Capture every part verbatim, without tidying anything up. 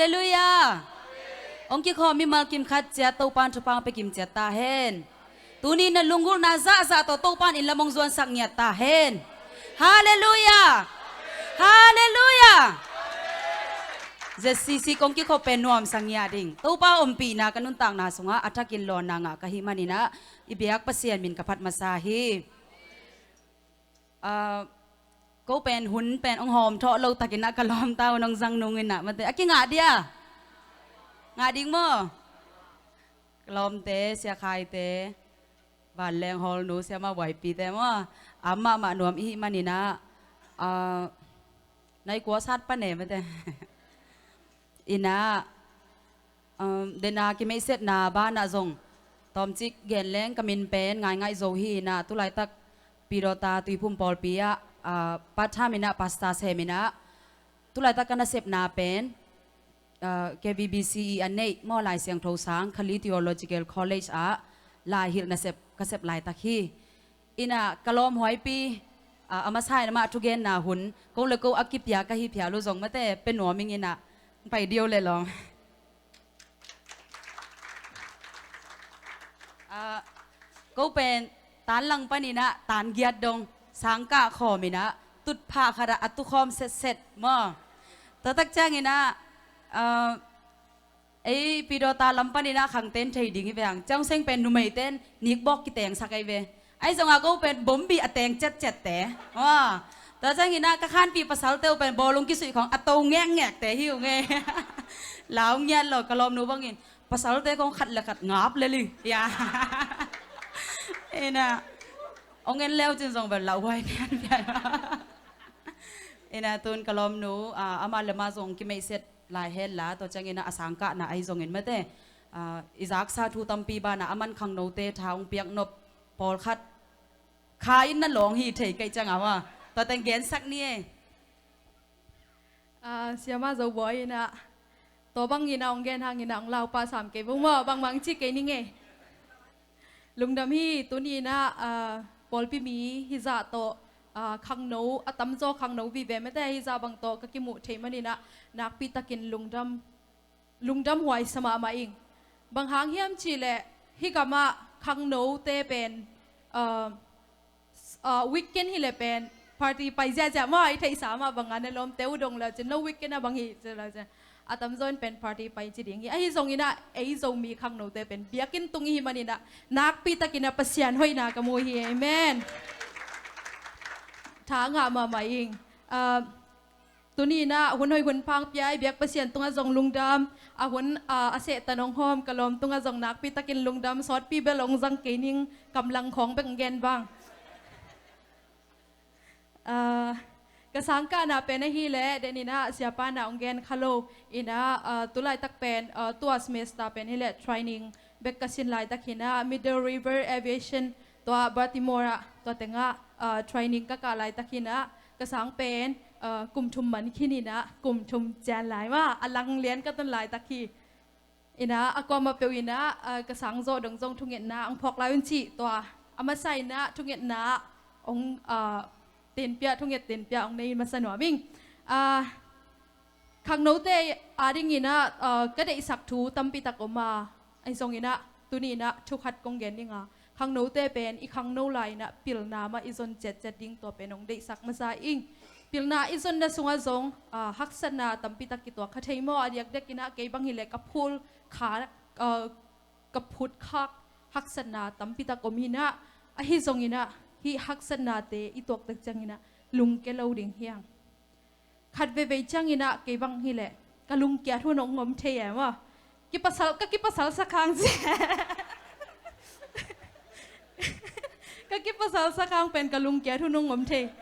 Halleluiah. Hong kikhawm mimal kim khat ciat Topan thupha pia kim ciat ta hen. Tuni na lunggulhna zahzah tawh Topan in lam hong zuansak ngiat ta hen. Halleluiah. Halleluiah. Z C C kong kikhop pen nuamsa ngiat ding, Topa ompihna ka nuntakna sungah a thakin lawnna ngah ka hih maninah i biak Pasian min ka phat masa hi. Ah, ko pen hun pen hong hawm thawh lo takinah ka lawmta un hong zang nunginah mate a kingah dia. Ngah ding maw? Ka lawmte, Sia Khaite, vanleng hawlnu, Siama Buaipite maw? A mahmah nuam i hih maninah, ah, nai kua sat pane mate. Inah, um, dena kimeihsetna banah zong tawmcik gen leng ka min pen Ngaingaih Zo hi inah, tulaitak Pidawta Tuiphum pawlpi ah, ah, part-time inah pastor sem inah, tulaitak ka nasepna pen, ah, K V B C E a neih maw, Lai Siangtho Sang Khali Theological College ah lai hilh nasep ka sep laitak hi. Inah ka lawm Huaipi, ah, a masa in amah thugenna hun ko le ko a kipia ka hi phial uh zong mate pe nuam ing inah pai dio le lawm. Ah, ko pen tan lang paninah tan giat dong sangkah khawm inah tutphah khatah a tukhawm setset maw? Tua tak cianginah, ah, ei Pidawta lam paninah khangten thei ding hi ve hang. Ciang seng pen numeiten nikbawk kitengsak ei ve. Ahi zongah ko pen bombi a teng cetcette. Aw, tua cianginah ka khanpi pasalte uh pen bawlung kisuih khawng a to ngekngekte hi uh nge. Lau ngiat lo ka lawmnu bangin pasalte khawng khat le khat ngap lel hi. Ya. Inah hong en leu cin zong bel lauhuai pianpian. Inah tun ka lawmnu, ah, amah le amah zong kimeihset lai hen la, tua cianginah a sangkahna ahi zongin mate, ah, i zaksa thu tampi banah a man khangnote tha hong piak nop pawlkhat kha in na lawng hi thei kaih ciangah maw? Tua teng gensak ni e. Ah, Siama Zo Bawi inah tua bang inah hong gen hang inah hong laupa sam kei vung maw, bangmang ci kei ning e. Lungdam hi. Tuni inah, ah, pawlpi mi hizah tawh, ah, khangno a tamzaw khangno vive mate hizah bang tawh ka kimuh thei maninah nakpi takin lungdam, lungdam huai sa mahmah ing. Bang hang hiam cihleh hih gamah khangnote pen, ah, ah, weekend hileh pen party pai ziahziah maw, i theihsa mah bangah na lawmte uh dong leu cin no weekend ah bang hi ci leu cin a tamzaw in pen party pai ci ding hi. Ahi zonginah ei Zomi khangnote pen biakinn tung i hih maninah nakpi takinah Pasian hoihna ka mu hi. Amen. Tha ngah mahmah ing. Ah, tuni inah hun hoih hun phang pia i biak Pasian tungah zong lungdam. A hun, ah, a sehtan hong hawm ka lawm tungah zong nakpi takin lungdam. Sawtpi bel hong zang kei ning, kamlang khawng bek hong gen bang. Ah, ka sangkahna pen ahileh den inah siapa na hong gen kha lo inah, ah, tulaitak pen, ah, tua semester pen hileh training bek ka sin laitak hinah Middle River Aviation tua Baltimore ah tua tengah, ah, training ka kah laitak hinah ka sang pen, ah, kum thum man khin inah kum thum cian lai mah a lang lian ka tun laitak hi. Inah a kuamah peuh inah, ah, ka sang zawh dong zong thungetna hong phawk lai un cih tua a masa inah thungetna hong, ah, tenpiah, thunget tenpiah hong nei masa nuam ing. Ah, khangnote adinginah, ah, ka deihsak thu tampitak om a, ahi zonginah tuni inah thu khat kong gen ding a, khangnote pen i khangno lai inah pilna mah i zon ciatciat ding tua pen hong deihsak masa ing. Pilna i zonna sungah zong, ah, haksatna tampitak kituak kha thei maw? A diakdiak inah kei bang hileh ka phul kha, ah, ka phut khak haksatna tampitak om hinah, ahi zonginah hih haksatnate i tuaktak cianginah lungkia lo ding hiang. Khat veivei cianginah kei bang hileh ka lungkiat hun hong om thei e maw? Kipasal, ka kipasal sakhang ci. Ka kipasal sakhang pen ka lungkiat hun hong om thei.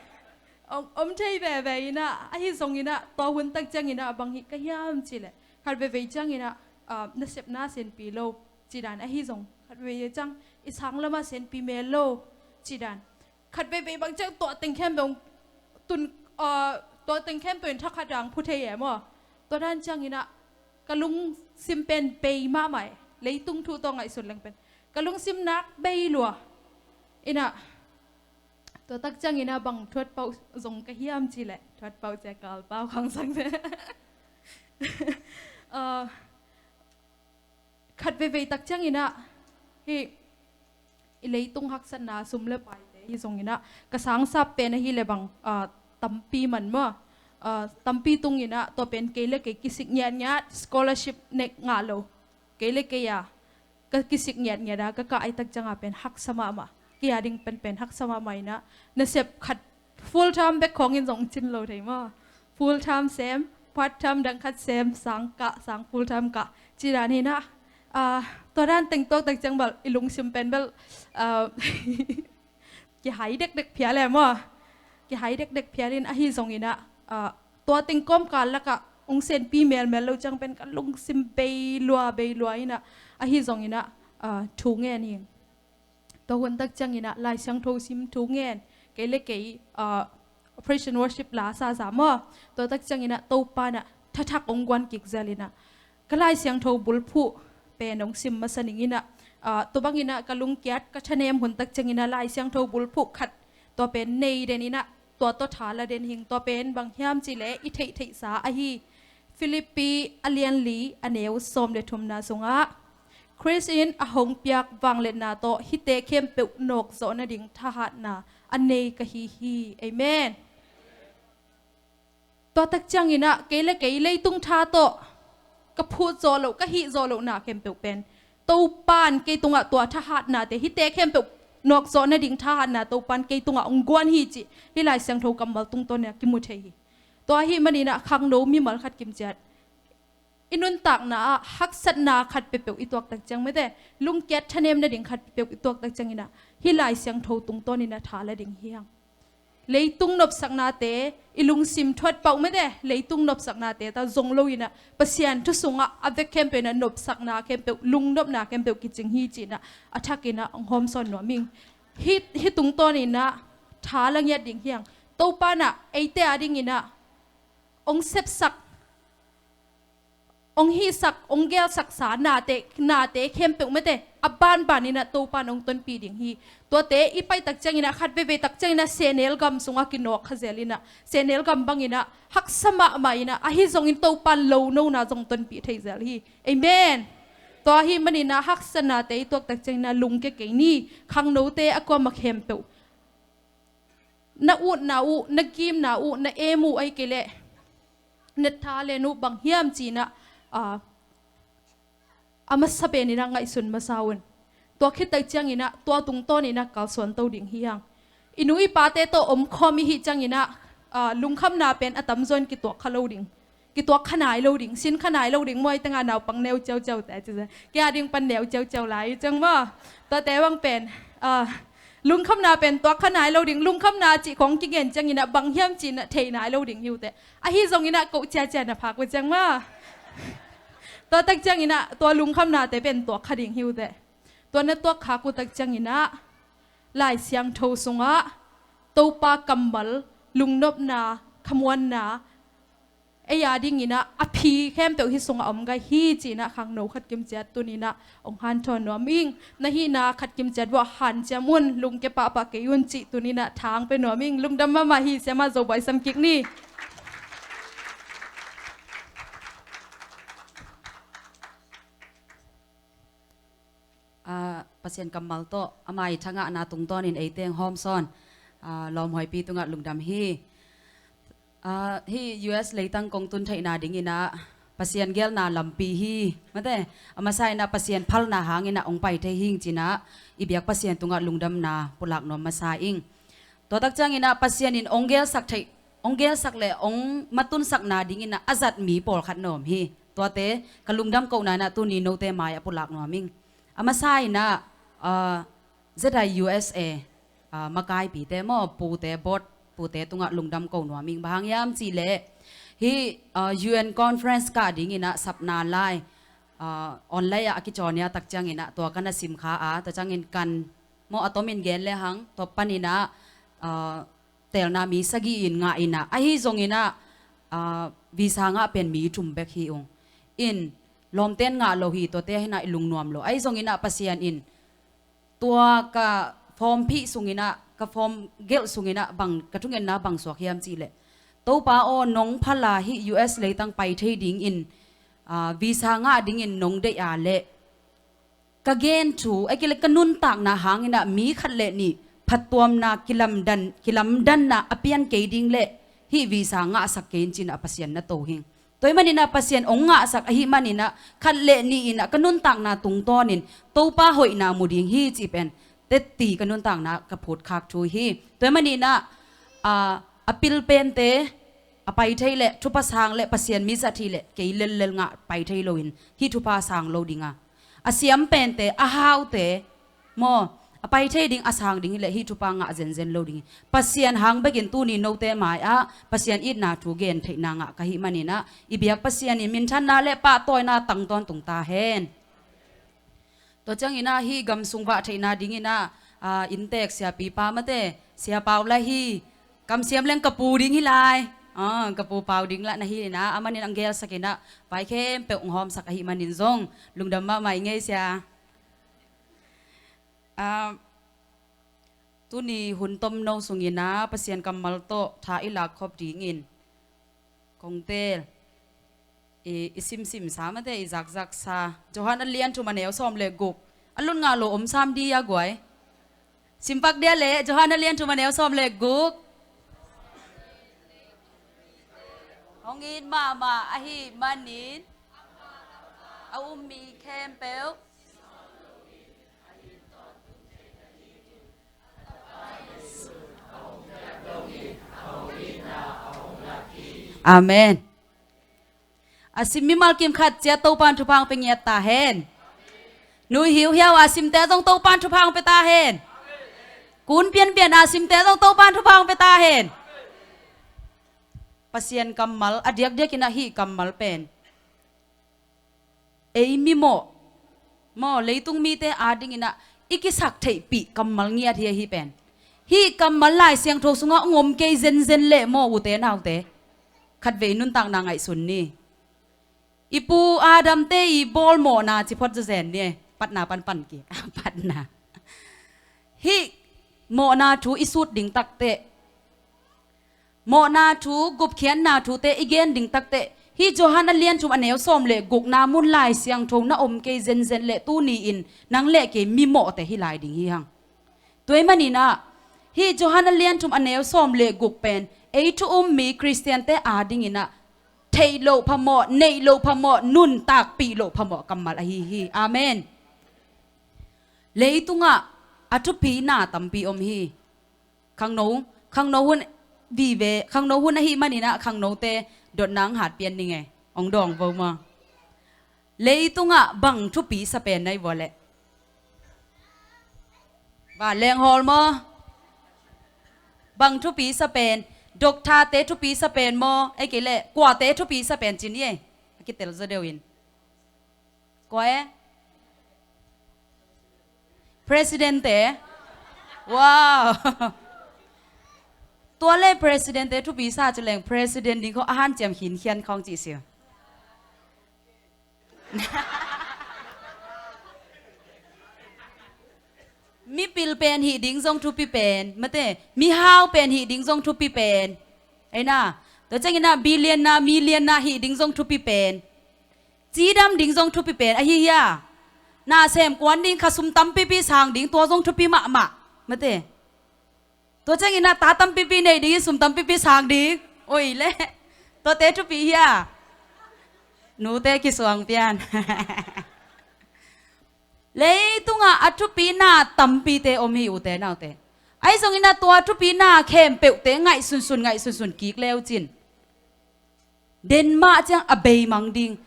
Om, om thei veve inah, ahi zonginah tua hun tak cianginah bang hi ka hiam cihleh khat veivei cianginah, ah, nasepna senpi lo cidan ahi zong, khat veivei ciang i sang lamah senpi mel lo cidan. Khat veivei bang ciang tuah teng khempeuh tun, ah, tuah teng khempeuh in thakhat dang phu thei e maw? Tua dan cianginah ka lungsim pen bei mahmah e. Leitung thu tawh ngaihsun leng pen ka lungsim nak bei lua. Inah tua tak cianginah bang thuatpauh zong ka hiam cihleh thuatpauh cia kalpau khang sang cia. Ah, khat veivei tak cianginah hih i leitung haksatna sum le paite hi zonginah ka sangsap pen ahih leh bang, ah, tampi man maw, ah, tampi tunginah tua pen kei le kei kisik ngiatngiat, scholarship nek ngah lo, kei le kei a ka kisik ngiatngiat a ka kah ai tak cianga pen haksa mahmah, kei a ding penpen haksa mahmah inah nasep khat full time bek khawngin zong cin lo thei maw. Full time sem, part time dang khat sem, sang kah, sang full time kah, ci dan hinah, ah, tua dan teng tuak tak ciang bel i lungsim pen bel, ah, kihai dekdek phial e maw. Kihai dekdek phial in ahi zonginah, ah, tua teng kawmkal lakah ong senpi melmel lo ciang pen ka lungsim bei lua bei lua inah ahi zonginah, ah, thu ngen ing. Tua hun tak cianginah Lai Siangtho sim, thu ngen, kei le kei, ah, praise and worship la sa sa maw. Tua tak cianginah Topa inah thathak ong guan kik zel inah ka Lai Siangtho bulphuh pen ong sim masa ning inah, ah, tua banginah ka lungkiat ka thanem hun tak cianginah Lai Siangtho bulphuh khat tua pen nei den inah tua tawh tha la den hing. Tua pen bang hiam cih leh i theihtheihsa ahi Filippi a lian li a neu sawm le thumna sungah Khrist in a hong piak vangliatna tawh hihte khempeuh nawkzawh nading thahatna a nei ka hi hi. Amen. Tua tak cianginah kei le kei leitung tha tawh ka phut zawh loh, ka hih zawh lohna khempeuh pen Topan kei tungah tua thahatnate, hihte khempeuh nawkzawh nading thahatna Topan kei tungah ong guan hi cih hih Lai Siangtho kammal tungtawnin ah kimu thei hi. Tua ahih maninah khangno mimal khat kimciat i nuntakna ah haksatna khat peuhpeuh i tuak tak ciang mete, lungkiat thanem nading khat peuhpeuh i tuak tak cianginah hih Lai Siangtho tungtawninah tha la ding hi hang. Leitung nopsaknate i lungsim thuat pauh mete, leitung nopsaknate ta zong loinah Pasian thu sungah a vek khempeuh inah nopsakna khempeuh, lungnopna khempeuh kicing hi cinah a thakinah ong hawmsawn nuam ing. Hih, hih tungtawninah tha la ngiat ding hi hang. Topanah eite a dinginah ong sepsak, ong hihsak, ong gelsaksa nate, nate khempeuh mete a banbaninah Topan ong tonpih ding hi. Tuate i pai tak cianginah khat veivei tak cianginah sehnel gam sungah kinawk kha zel inah sehnel gam banginah haksa mahmah inah ahi zongin Topan lonona zong tonpih thei zel hi. Amen. Tua ahih maninah haksatnate i tuak tak cianginah lungke kei ni. Khangnote a kuamah khempeuh na utna uh, na gimna uh, na em uh, ahih kei leh na tha len uh bang hiam cinah, ah, a masa peninah ngaihsun masa un. Tua khit tak cianginah tua tungtawninah kalsuanto ding hi hang. I nu i pate tawh omkhawm i hih cianginah, ah, lungkhamna pen a tamzaw in kituak kha lo ding, kituak kha nai lo ding, sin kha nai lo ding. Muaitengah naupang neu ciauciaute a ci zen, kei a ding pan neu ciauciau lai i ciang maw. Tuate bang pen, ah, lungkhamna pen tuak kha nai lo ding. Lungkhamna cih khawng kigen cianginah bang hiam cinah thei nai lo ding hi uh teh. Ahi zonginah koh ciacia na phak uh ciang maw. Tua tak cianginah tua lungkhamnate pen tuak kha ding hi uh teh. Tua na tuak khak uh tak cianginah Lai Siangtho sungah Topa kammal, lungnopna, khamuanna, ei a dinginah a phi khempeuh hih sungah om gai hi cinah khangno khat kimciat tuninah ong hanthawn nuam ing. Na hihna khat kimciat vuah hanciam un, lungke pahpah kei un cih tuninah thang pe nuam ing. Lungdam mahmah hi. Siamah Zo buaisam kik ni. Ah, Pasian kammal tawh ama i thangahna tungtawnin eite ong hawmsawn, ah, lawmhuaipi tungah lungdam hi. Ah, hih U S leitang kong tun theihna dinginah Pasian gelna lampi hi. Mate, a masa inah Pasian phalna hanginah ong pai thei hing cinah i biak Pasian tungah lungdamna pulak nuam masa ing. Tua tak cianginah Pasian in ong gelsak theih, ong gelsak le ong matunsakna dinginah a zat mi pawlkhat na om hi. Tuate ka lungdam kohna inah tuni note mai-ah pulak nuam ing. A masa inah, ah, Z I U S A, ah, makaipite maw, pute, board pute tungah lungdam ko nuam ing. Bang hang hiam cih leh hih, ah, U N conference kah dinginah sapna lai, ah, online ah a kicawnia tak cianginah tua ka na sim kha a, tua ciangin kan maw a tomin gen le hang, tua paninah, ah, teelna mi sagih in ngah inah, ahi zonginah, ah, visa ngah pen mi thum bek hi ung. In lawmten ngah lo hi, tuate hinah i lungnuam lo. Ahi zonginah Pasian in tua ka form phih sunginah, ka form gelh sunginah bang ka thungetna bang suak hiam cih leh, Topa aw, nong phala hih U S leitang pai thei dingin visa ngah dingin nong deih a leh ka gen thu, a kile ka nuntakna hangin ah mi khat le nih phattuamna kilamdan, kilamdanna a pian kei ding leh hih visa ngahsak kei in ci-in ah Pasian na to hi. Tua ahih manin ah Pasian hong ngahsak ahih manin ah khat le nih in ah ka nuntakna tungtawnin Topa hoihna mu ding hi cih pen tetti ka nuntakna ka phutkhak thu hi. Tua ahih manin ah, a, a pil pente a pai thei leh thupha sang leh Pasian mi zat hi leh kei lellel ngah pai thei loin hih thupha sang lo ding a, a siam pente, a haute maw, a pai thei ding, a sang ding hi leh hih thupha ngah zenzen lo ding hi. Pasian hang bekin tuni note mai-ah Pasian itna thu gen theihna ngah ka hih manin ah i biak Pasian in minthanna le pahtawina tang tawntung ta hen. Tua ciangin ah hih gam sung vah theihna dingin ah, a, inntek siapipa mate, Sia Pau lah hi, kamsiam leng ka pu ding hi lai. A, ka pu Pau ding lah na hi in ah, a manin ang gelsak in ah, vai khempeuh ang hawmsak ahih manin zong lungdam mahmah ing ei sia. A, tuni hun tomno sungin ah Pasian kammal tawh tha i lak khop dingin kong teel. I, i simsim sa mate, i zakzak sa. Johan a lian thum a neu sawm le guk. A lut ngah lo om sam di a guai. Simpak dia leh, Johan a lian thum a neu sawm le guk. Hong it mahmah ahih manin a um mi khempeuh. Amen. A sim mimal kim khat ciat Topan thupha hong pia ngiat ta hen. Nui hiuhiau a simte zong Topan thupha hong pia ta hen. Kun pianpian a simte zong Topan thupha hong pia ta hen. Pasian kammal, a diakdiakin ah hih kammal pen ei mimawh maw, leitung mite adingin ah i kisak theihpih kammal ngiat hi ahi pen. Hih kammal Lai Siangtho sungah hong om kei zenzen leh maw, ute naute, khatvei nuntakna ngaihsun ni. I pu Adamte i bawl mawhna ci phot zazen ni. Patna panpan kik. Patna. Hih mawhna thu i sut ding takteh, mawhna thu, gupkhiatna thute i gen ding takteh, hih Johan a lian thum a neu sawm le gukna mun Lai Siangtho na om kei zenzen leh tuni-in nang le kei mimawhte hi lai ding hi hang. Tua ahih manin ah hih Johan a lian thum a neu sawm le guk pen ei thu um mi Khristiante adingin ah theih loh phamawh, neih loh phamawh, nuntakpih loh phamawh kammal ahi hi. Amen. Leitungah a thupi na tampi om hi. Khangno, khangno hun vive, khangno hun ahih manin ah khangnote dotna hong hat pian ning e. Hong dawng vo maw. Leitungah bang thupi sa pen na hi vua leh? Vanleng hawl maw? Bang thupi sa pen? Doctor-te thupi sa pen maw? Ei kei leh kuate thupi sa pen ci ni e. A kitel zaw deuh in. Kua e? President-te. Wow. Tua le president-te thupi sa ci leng president ding khawng a hanciam khinkhian khawng cih si. Mipil pen hih ding zong thupi pen mate, mihau pen hih ding zong thupi pen. Ei na, tua ciangin ah billion-na, million-na hih ding zong thupi pen. Cidam ding zong thupi pen ahi hia? Na sem kuan ding, kha sum tampipi sang ding, tua zong thupi mahmah mate. Tua ciangin ah ta tampipi nei ding, sum tampipi sang ding. Oi le. Tuate thupi hia? Nute kisuang pian. Leitungah a thupina tampite om hi, ute naute. Ahi zongin ah tua thupina khempeuhte ngaihsunsun, ngaihsunsun kik le uh cin, den mah ciang a beimang ding,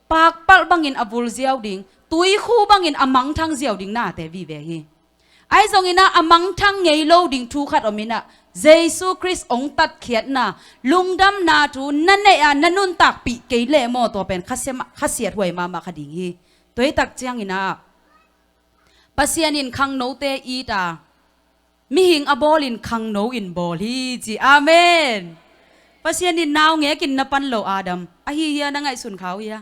pakpalh bangin a vul ziau ding, tuikhu bangin a mangthang ziau ding nate vive hi. Ahi zongin ah a mangthang ngei lo ding thu khat om in ah, Jesu Khrist hong tatkhiatna, lungdamna thu na neih a na nuntakpih kei leh maw, tua pen khasiat, khasiathuai mahmah kha ding hi. Tua hi tak ciangin ah Pasian in khangnote it a, mihing a bawl in khangno in bawl hi ci. Amen. Pasian in naungek in na pan lo, Adam. Ahi hia, na ngaihsun kha uh hia?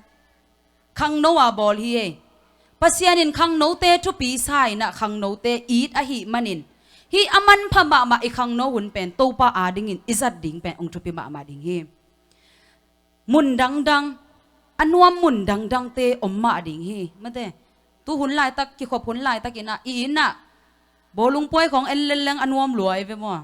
Khangno a bawl hi ei. Pasian in khangnote thupi sa in ah khangnote it ahih manin, hih a manpha mahmah i khangno hun pen Topa adingin i zat ding pen hong thupi mahmah ding hi. Mun dangdang, a nuam mun dangdangte om mah ding hi. Mate, tu hun laitak, kikhop hun laitakin ah, i inn ah bawlung puai khawng en lelleng a nuam lua i ve maw?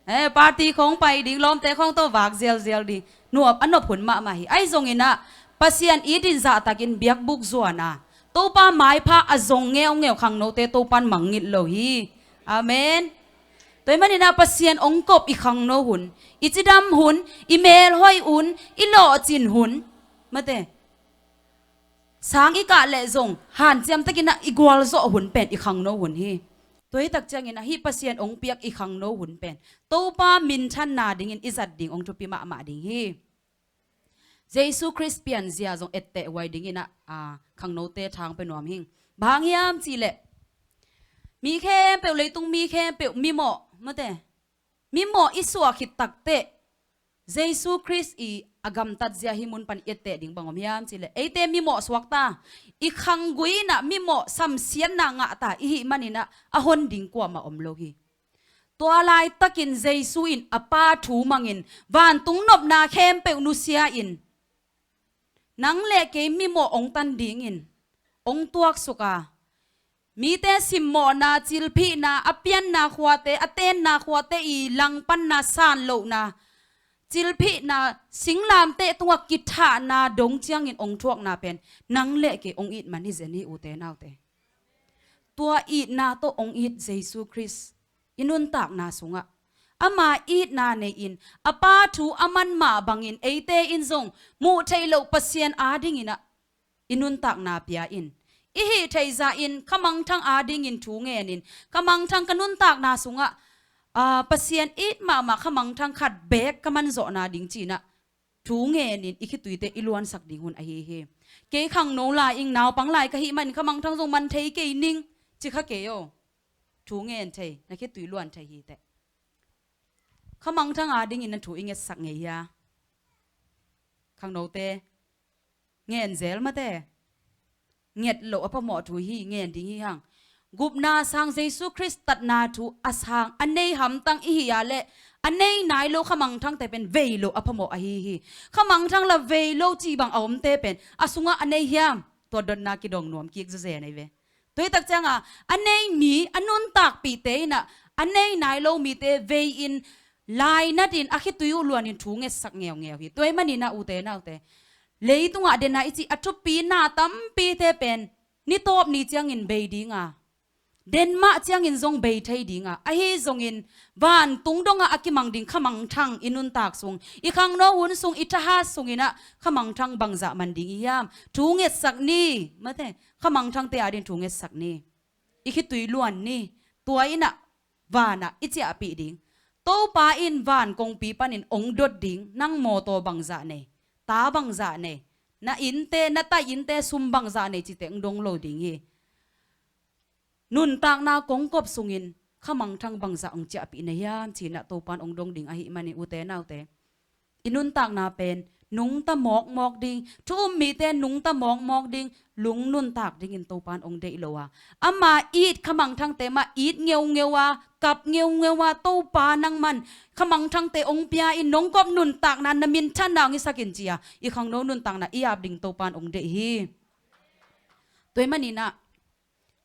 Eh, party khawng pai ding, lawmte khawng tawh vak zialzial ding. Nuam, a nop hun mahmah hi. Ahi zongin ah, Pasian it in zahtakin biakbuk zuan a, Topa maipha a zong ngeungeu khangnote Topan mangngilh lo hi. Amen. Tua ahih manin ah Pasian hong kop i khangno hun, i cidam hun, i melhoih hun, i lawhcin hun. Mate, sang i kah leh zong hanciam takin ah i gualzawh hun pen i khangno hun hi. Tua hi tak ciangin ah hih Pasian hong piak i khangno hun pen Topa minthanna dingin i zat ding hong thupi mahmah ding hi. Jesu Khrist pianzia zong etteh huai dingin ah, a, khangnote thang pia nuam hing. Bang hang hiam cih leh, mi khempeuh, leitung mi khempeuh mimawh, mate, mimawh i suah khit takteh Jesu Khrist i a gamtatzia hih mun pan i etteh ding bang om hiam cih leh, eite mimawh suakta, i khanggui in ah mimawh samsiatna ngahta i hih manin ah a hon ding kuamah om lo hi. Tua laitakin Jesu in a Pa thu mangin vantung nopna khempeuh nusia in, nang le kei mimawh hong tan dingin hong tuaksuk a, mite simmawhna, cilphihna, a pianna khuate, a tenna khuate i langpanna, sanlohna, cilphihna, singlamteh tungah kithahna dong ciangin hong thuakna pen nang le kei hong it man hi zen hi, ute naute. Tua itna tawh hong it Jesu Khrist i nuntakna sungah, ama itna nei-in, a Pa thu a man mah bangin eite in zong muh theih loh Pasian adingin ah i nuntakna pia in, i hih theih zahin khamangthang adingin thu ngenin, khamangthang ka nuntakna sungah, a, Pasian it mahmah khamangthang khat beek ka manzawhna ding ci-in ah thu ngenin i khituite i luansak ding hun ahi hi. Kei khangno lai ing, naupang lai ka hih manin khamangthang zong man thei kei ning, ci kha kei aw. Thu ngen thei, na khitui luan thei hi teh. Khamangthang adingin na thu i ngetsak ngei hia? Khangnote, ngen zel mate. Nget loh a phamawh thu hi, ngen ding hi hang. Gupna sang Jesu Khrist tatna thu a sang a nei hamtang i hih a leh, a nei nai lo khamangthangte pen vei loh a phamawh ahi hi. Khamangthang la vei lo cih bang a omte pen a sungah a nei hiam? Tua dotna kidong nuam kik zezen ahi ve. Tua hi tak ciangah a nei mi, a nuntakpihte in ah a nei nai lo mite vei-in lainatin a khitui uh luanin thu ngetsak ngeungeu hi. Tua ahih manin ah ute naute, leitungah dena i cih a thupina tampite pen ni tawp ni ciangin bei ding a, den mah ciangin zong bei thei ding a, ahi zongin vantung dongah a kimang ding khamangthang i nuntak sung, i khangno hun sung, i thahat sungin ah khamangthang bangzah man ding i hiam? Thu ngetsak ni, mate, khamangthangte ading thu ngetsak ni. I khitui luan ni. Tua in ah vanah i ciahpih ding. Topa in van kongpi panin hong dot ding, nang mawtaw bangzah nei, ta bangzah nei, na innte, na tai innte sum bangzah nei cihte hong dong lo ding hi. Nuntakna kongkop sungin khamangthang bangzah hong ciahpih na hiam ci-in ah Topan hong dong ding ahih manin ute naute, i nuntakna pen nungta mawkmawk ding, thu um mite nungta mawkmawk ding, lung nuntak dingin Topan hong deih lo a, ama it khamangthangte mah it ngeungeu a, kap ngeungeu a, Topa nangman khamangthangte hong pia in nong kop nuntakna na minthanna hong hisak in ci-a i khangno nuntakna i ap ding Topan hong deih hi. Tua ahih manin ah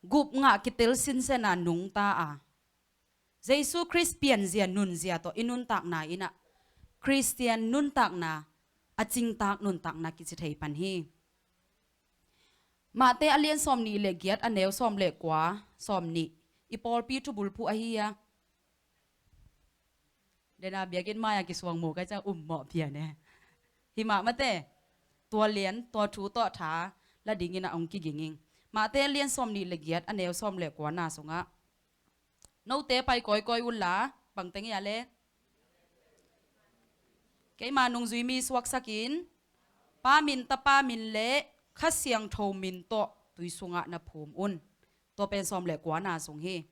gup ngah kitel sinsen a nungta a, Jesu Khrist pianzia nunzia tawh i nuntakna in ah Khristian nuntakna, a cingtak nuntakna kici thei pan hi. Matthai a lian sawmnih le giat, a neu sawm le kua, sawmnih, i pawlpi thubulphuh ahi a. Dena biakinn mai-a kisuang mu ka ciang um mawh pian e. Hi mah mate, tua lian, tua thu tawh tha la dingin ah hong kiging ing. Matthai a lian sawmnih le giat, a neu sawm le kuana sungah, note pai kawikawi unla, bang teng hia le? Keima nungzui mi suaksakin, Pa min, Tapa min le Kha Siangtho min tawh tui sungah na phum un. Tua pen sawm le kuana sung hi.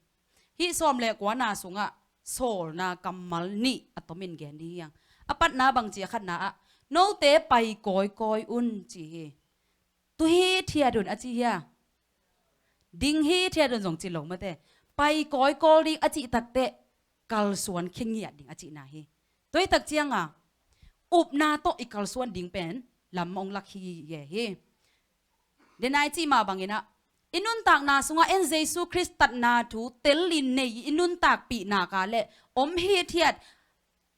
Hih sawm le kuana sungah sawlna kammal nih a tomin gen ding hi hang. A patna bang ci a, khatna ah, note pai kawikawi un ci hi. Tu hithiat un a ci hia? Ding hithiat un zong ci lo mate. Pai kawikawi ding a cih takteh kalsuan khe ngiat ding a cihna hi. Tua hi tak cianga upna tawh i kalsuan ding pen lam ong lak hi e hi. Denai cih mah bangin ah, i nuntakna sungah en Jesu Khrist tatna thu telin nei i nuntakpih nak a le om hithiat,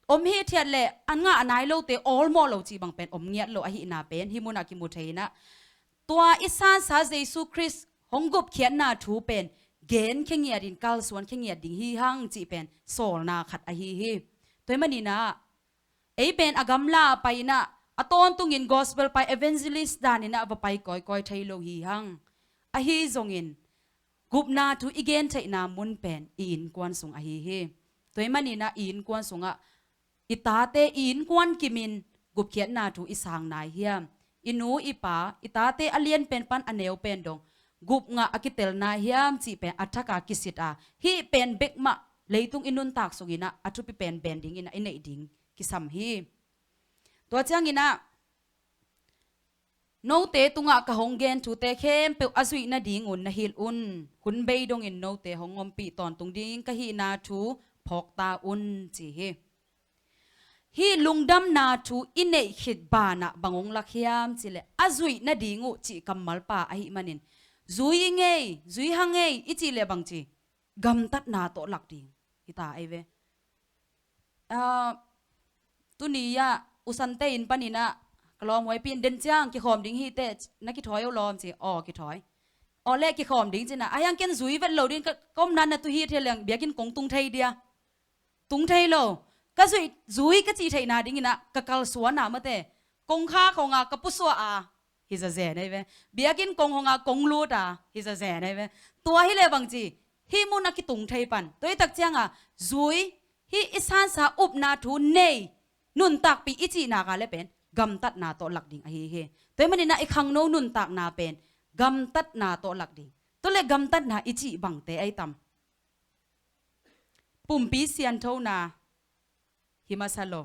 om hithiat le a ngah nai lote awlmawh lo cih bang pen om ngiat lo ahihna pen hih munah kimu thei in ah, tua i sansa Jesu Khrist hong gupkhiatna thu pen genkhia ngiatin kalsuankhia ngiat ding hi hang cih pen sawlna khat ahi hi. Tua ahih manin ah, ei pen a gamla a pai in ah, a tawntungin gospel pai, evangelist danin ah va pai kawikawi thei lo hi hang. Ahi zongin gupna thu i gentheihna mun pen i innkuan sung ahi hi. Tua ahih manin ah i innkuan sungah i tate i innkuan kimin gupkhiatna thu i sang nai hiam? I nu i pa, i tate a lianpen pan a neupen dong gup ngah a kitel nai hiam cih pen a thak a kisit a, hih pen bek mah leitung i nuntak sungin ah a thupi pen ben dingin ah i neih ding kisam hi. Tua ciangin ah, note tungah ka hong gen thute khempeuh a zuih nadingun na hilh un. Hun bei dongin note hong ompih tawntung ding ka hihna thu phawk ta un, ci hi. Hih lungdamna thu i neih khit banah bang hong lak hiam cih leh, a zuih nading uh cih kammal pa ahih manin, zui i ngei, zui ha ngei i cih leh bang ci, gamtatna tawh lak ding hi ta ei ve. Ah, tuni ah U Sante inn panin ah ka lawm Huaipi in den ciang kikhawm ding hi teh, na kithawi uh lawm ci, aw kithawi. Aw leh kikhawm ding ci-in ah, a hiang ken zui vet lo ding, ka, ka omna na tu hi thei leng biakinn kong tung thei dia. Tung thei lo. Ka zui, zui ka cih theihna dingin ah ka kalsuan a mate, kongkhak hong a ka pusuah a hi zazen ei ve. Biakinn kong hong a kong lut a hi zazen ei ve. Tua hi leh bang ci, hih mun a kitung thei pan. Tua hi tak ciang a, zui, hih i sansa upna thu nei, nuntakpih i cih nak a le pen gamtatna tawh lak ding ahi hi. Tua ahih manin ah i khangno nuntakna pen gamtatna tawh lak ding. Tua leh gamtatna i cih bangte ai tam? Pumpi sianthona hi masa lo.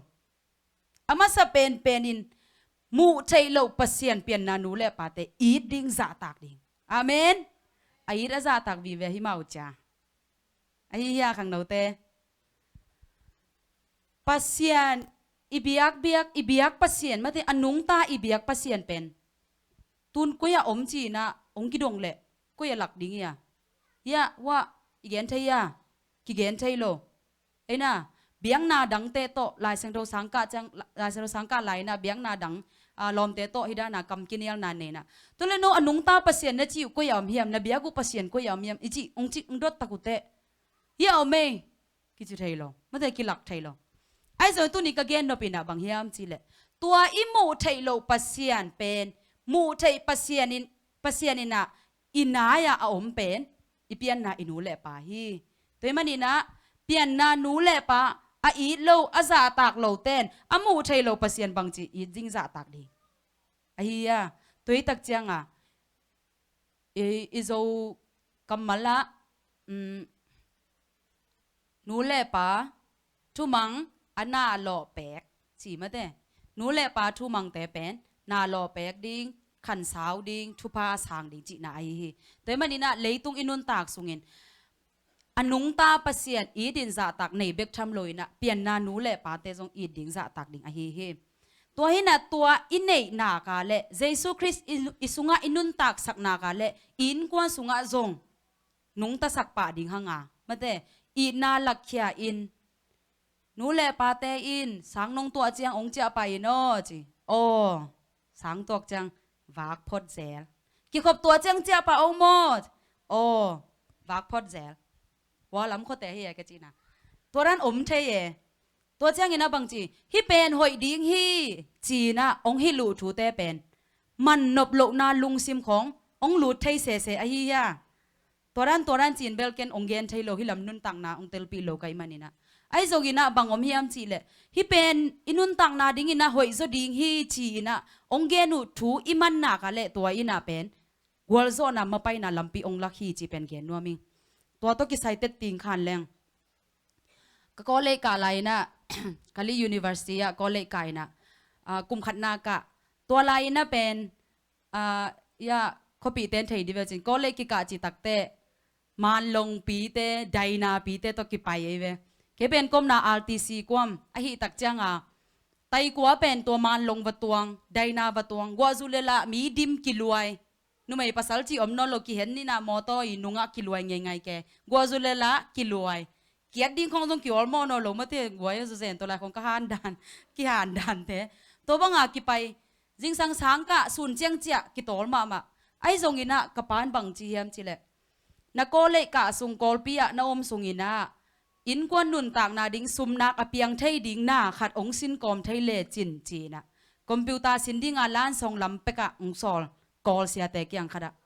A masa penpen in muh theih loh Pasian pianna nu le pate it ding zahtak ding. Amen. A it a zahtak vive hi mah uh cia. Ahi hia khangnote? Pasian i biak, biak, i biak Pasian mate, a nungta i biak Pasian pen tun koi ah om ci-in ah hong kidong leh koi ah lak ding hia? Hia, wah, i gen thei hia? Kigen thei lo. Ei na, biakna dangte tawh, Lai Siangtho sang kah ciang, Lai Siangtho sang kah lai in ah biakna dang, ah, lawmte tawh hih dan a kam kinialna nei in ah. Tua leh no a nungta Pasian na cih uh koi ah om hiam, na biak uh Pasian koi ah om hiam i cih hong cih, hong dot tak uh teh, hia om ei kici thei lo, mate kilak thei lo. Ahi zong tuni ka gen nop in ah bang hiam cih leh, tua i muh theih loh Pasian pen muh theih Pasian in, Pasian in ah i nai ah a om pen i pianna i nu le pa hi. Tua ahih manin ah pianna nu le pa a it lo, a zahtak lote in a muh theih loh Pasian bang ci it ding zahtak ding? Ahi a, tua hi tak ciang a, i, i Zo kammal ah, um, nu le pa thumang a na lawh pek ci mate. Nu le pa thumangte pen na lawh pek ding, khansau ding, thupha a sang ding cihna ahi hi. Tua ahih manin ah leitung i nuntak sungin a nungta Pasian it in zahtak nei bek tham lo in ah pianna nu le pate zong it ding zahtak ding ahi hi. Tua hi in ah tua i neih nak a le Jesu Khrist i, i sungah i nuntaksak nak a le i innkuan sungah zong nungtasak pah ding hang a, mate, itna lakkhia in, nu le pate in sang nong tuah ciang hong ciah pah in aw ci. Aw, sang tuak ciang vak phot zel. Kikhop tuah ciang ciah pah hong maw? Aw, vak phot zel. Hua lam khuate hi e ka cihna. Tua dan om thei e. Tua ciangin ah bang ci, hih pen hoih ding hi ci-in ah hong hilh uh thute pen man nop lohna lungsim khawng hong lut thei sese ahi hia? Tua dan, tua dan ci-in bel ken hong gen thei lo, hih lam nuntakna hong telpih lo ka hih manin ah. Ahi zongin ah bang om hiam cih leh, hih pen i nuntakna dingin ah hoih zaw ding hi ci-in ah hong gen uh thu i man nak a le tua in ah pen gualzawhna mapaina lampi hong lak hi cih pen gen nuam ing. Tua tawh kisai teh ting khan leng, ka college kah lai in ah, Kali University ah college kah in ah, ah, kum khatna kah, tua lai in ah pen, ah, ya, khuapihte in thei dih ve cin, college kikah cih tak teh Manlongpite, Dainapite tawh kipai ei ve. Kei pen ka omna R T C kuam ahih tak ciang a, Taikua pen tua Manlong va tuang, Daina va tuang, guahzu le lah mi dim kiluai. Numei pasal ci om nawn lo kihen inah mawtaw i nungah kiluai ngeingai ke. Guahzu le lah kiluai. Kiat ding khong zong kiawlmawh nawn lo mate guai a zuzen tua lai khong ka handan, kihandante. Tua banga kipai, zingsang sangkah sun ciangciah kitawl mahmah. Ahi zonginah ka pan bang ci hiam cileh, na kawleih kah sung Kawlpi ah na om sunginah innkuan nuntakna ding sumnak a piang thei ding na khat ong sinkawm thei lecin cinah computer sin dinga lansong lam pekah ong sawl Kawl siate kiang khatah.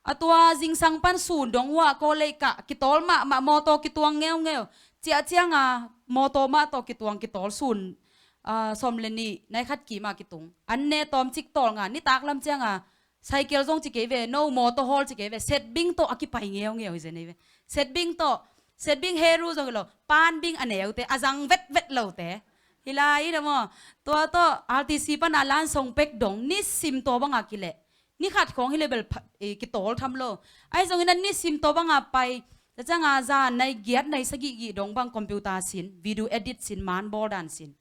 A tua zingsang pan sun dong uh ah kawleih kah kitawl mahmah mawtaw kituang ngeungeu. Ciah cianga mawtaw mah tawh kituang kitawl sun, ah, sawm le nih nai khat kima kitung. An ne tawmcik tawl nga nitak lam cianga cycle zong ci kei ve, no mawtaw hawl ci kei ve, setbing tawh a kipai ngeungeu hi zen ei ve. Setbing tawh, setbing heru zong hi lo, panbing a neute, a zang vetvet lote. Hi lai hi lo maw. Tua tawh R T C pana lansong pek dong, nisim tua banga kileh. Ni khat khawng hi le bel pha-, eh, kitawl tham lo. Ahi zongin a nisim tua banga pai, tua cianga zan nai giat nai sagih gih dong bang computer sin, video edit sin, man bawl dan sin.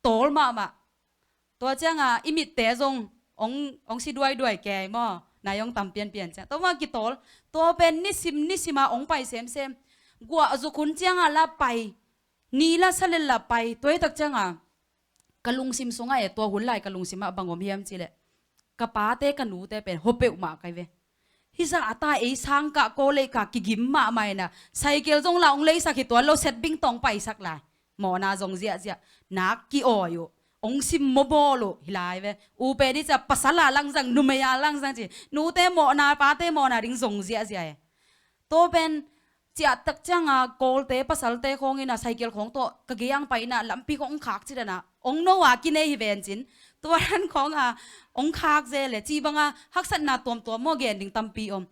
Tawl mahmah. Tua cianga i mitte zong ong, ong si duaiduai kei maw. Nai ong tam pianpian ciang. Tua banga kitawl. Tua pen nisim, nisima ong pai semsem. Guah zuk hun cianga la pai. Ni la sa le la pai. Tua hi tak cianga ka lungsim sungah e, tua hun lai ka lungsimah bang om hiam cileh, ka pate ka nute pen hopeuh mah kai ve. Hizah a ta ei sangkah kawleih kah kigim mahmah inah cycle zong la ong leisak hi tuan lo, setbing tawh ong paisak lai. Mawhna zong ziahziah. Nak ki-awi uh, ong sim maw bawl uh hi lai ve. Upe dih cia pasal a langzang, numei a langzang ci. Nute mawhna, pate mawhna ding zong ziahziah e. Tua pen ciahtak cianga Kawlte pasalte khawng inah cycle khawng tawh ka gei ang pai inah lampi khawng ong khak ci dana ong no a kinei hi ven cin. Tua dan khawnga ong khak ze le ci banga haksatna tuamtuam maw gen ding tampi om.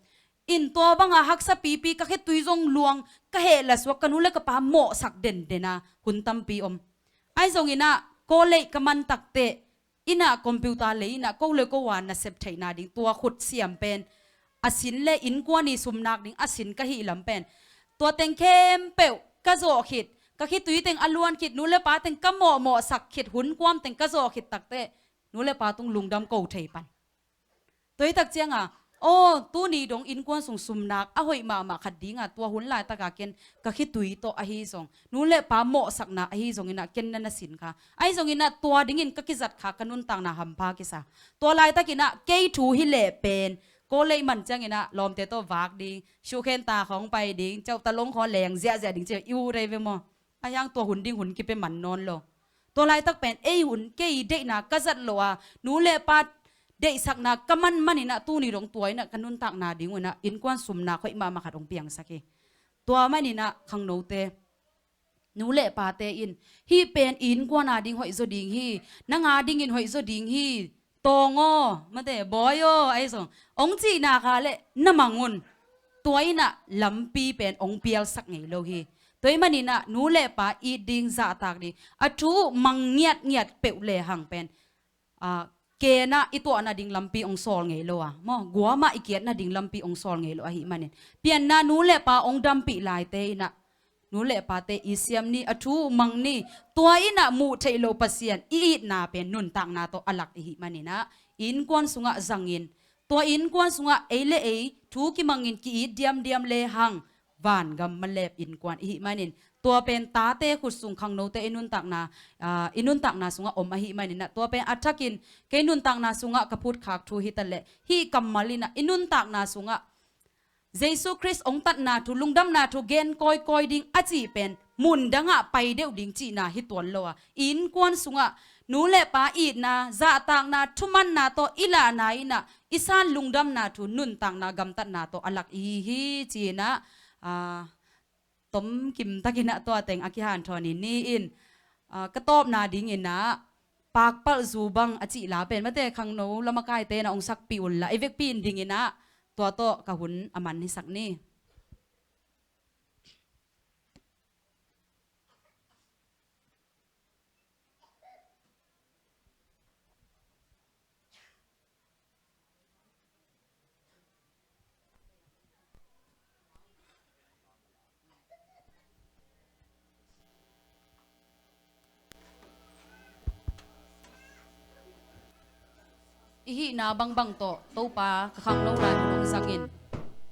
In tua banga haksa pipi ka khitui zong luang ka heh la suak ka nu le ka pa mawhsak dendena hun tampi om. Ahi zonginah kawleih ka man takteh inah computer lei inah ko le ko a nasep theihna ding tua khut siam pen a sin le innkuan i sumnak ding a sin ka hih lam pen tua teng khempeuh ka zawh khit, ka khitui teng a luan khit, nu le pa teng ka mawhmawhsak khit, hun kuam teng ka zawh khit takteh nu le pa tung lungdam ko thei pan. Tua hi tak cianga aw, tuni dong innkuan sung sumnak a hoih mahmah khat dinga tua hun laitaka ken ka khitui tawh ahi zong, nu le pa mawhsakna ahi zonginah ken na na sin kha. Ahi zonginah tua dingin ka kizat kha ka nuntakna hampha kisa. Tua laitakinah kei thu hi leh pen kawleih man cianginah lawmte tawh vak ding, shuhkhen ta khawng pai ding, ceuhta long khawng leng ziahziah ding ci i uh rei ve maw. A hiang tua hun ding hun kipia man nawn lo. Tua laitak pen ei hun kei deihna ka zat lo a, nu le pa deihsakna ka man maninah tuni dong tua inah ka nuntakna ding unah innkuan sumnak hoih mahmah khat hong piangsak hi. Tua maninah khangnote, nu le pate in hih pen innkuan a ding hoih zaw ding hi, nang a dingin hoih zaw ding hi. Tawng aw, mate, bawi aw, ahi zong ong cihna kha le na mang un. Tua inah lampi pen ong pialsak ngei lo hi. Tua hi maninah nu le pa it ding, zahtak ding, a thu mang ngiatngiat peuh le hang pen, ah, kenah i tuahna ding lampi ong sawl ngei lo a maw, guamah i kiatna ding lampi ong sawl ngei lo ahi manin pianna nu le pa ong dampih laite inah nu le pate i siam ni, a thu mang ni. Tua inah muh theih loh Pasian i itna pen nuntakna tawh a lak ihi maninah innkuan sungah zangin, tua innkuan sungah ei le ei thu kimangin ki-it diamdiam le hang vangam malep innkuan ihi manin tua pen tate khut sung khangnote i nuntakna, ah, i nuntakna sungah om ahi maninah tua pen a thakin kei nuntakna sungah ka phutkhak thu hitaleh hih kammal inah i nuntakna sungah Jesu Khrist ong tatna thu, lungdamna thu gen kawikawi ding a cih pen mundangah pai deuh ding cihna hi tuan lo a, innkuan sungah nu le pa itna, zahtakna, thumanna tawh i lahna inah i san lungdamna thu nuntakna gamtatna tawh a lak ihi hi ci-inah, ah, tomkim takinah tua teng a kihanthawn in ni in, ah, ka tawpna dinginah pakpalh zu bang a cih la pen mate khangno lamakaite na ong sakpih unla i vekpi in dinginah tua tawh ka hun a man hisak ni. i hihna bangbang tawh Topa ka khangno lai hun hong zangin,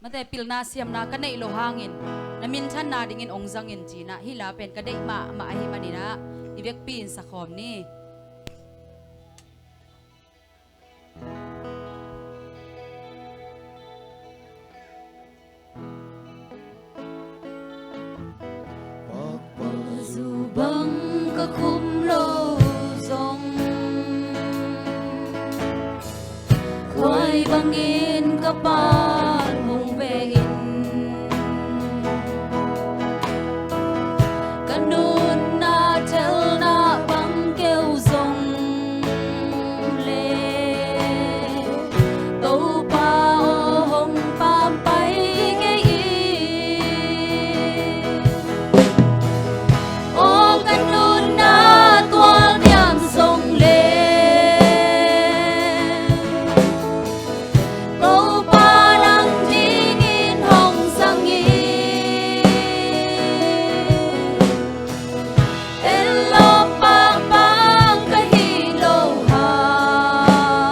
mate pilna siamna ka neih loh hangin na minthanna dingin hong zangin ci-in ah, hih la pen ka deih mahmah ahih manin ah i vekpi-in sakhawm ni. Pakpalzu bang ka khum lo zong, khuai bangin ka pal hong ve in, ka nunna telna bang keu zong le, Topa aw hong pampai kei in. Aw ka nunna tualniam zong le, Topa nang dingin hong zang in. En lawm pakpak ka hi lo hang,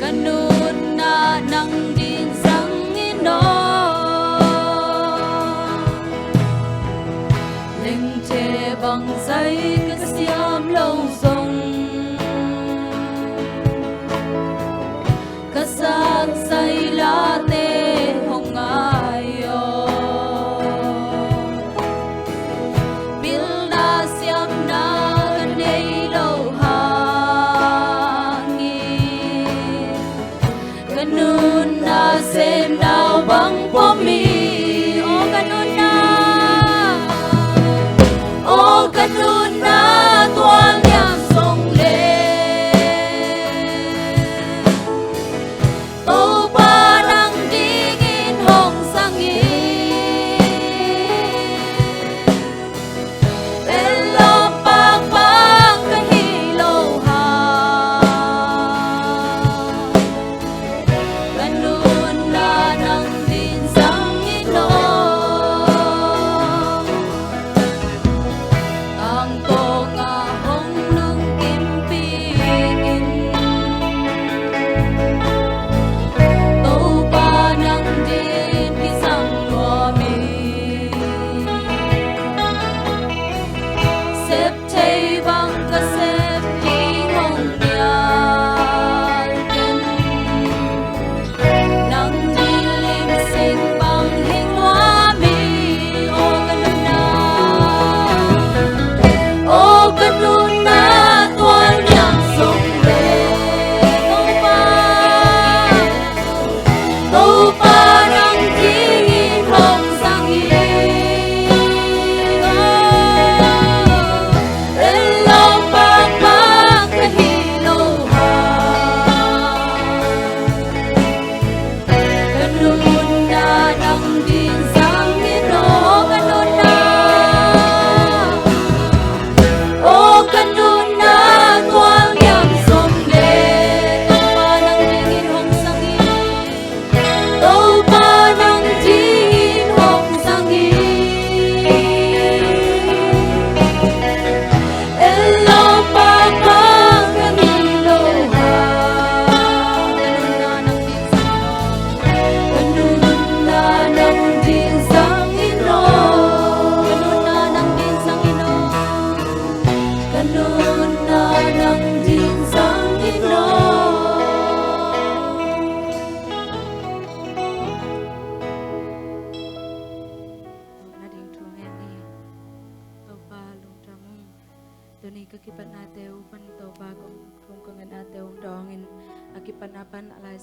ka nunna nang ding zang in aw. Lengthe bang zai ka siam lo zong, ka sak sai late hong ngai aw. Pilna siamna ka nei lo hangin, ka nunna sennau bang pom hi. Aw ka nunna, aw ka nunna tualniam zong le, Topa nang dingin hong zang in. En lawm pakpak ka hi lo hang, ka nunna nang ding zang in aw. Tangtawng ah hong lungkimpih in, Topa nang ding kizang nuam hi. Sep thei bang ka sep ding hong nial ken, nang ding lim sing bang hing nuam hi. Aw ka nunna, aw ka nunna tualniam zong le, Topa, Topa nang dingin hong zang hi. En lawm pakpak ka hi lo hang, ka nunna nang ding zang in aw ka nunna. Aw ka nunna tualniam zong le, Topa nang dingin hong zang in. Topa nang dingin hong zang in. En lawm pakpak ka hi lo hang, ka nunna nang ding zang in aw. Ka nunna nang ding zang in aw. Ka nunna nang ding zang in aw. Ka nunna nang ding zang in aw. Tawpna ding thu ngen ni. Topa lungdam ung. Tuni ka kipatnate uh pan Topa kong thu ka ngetnate uh dawngin, a kipatna pan a lai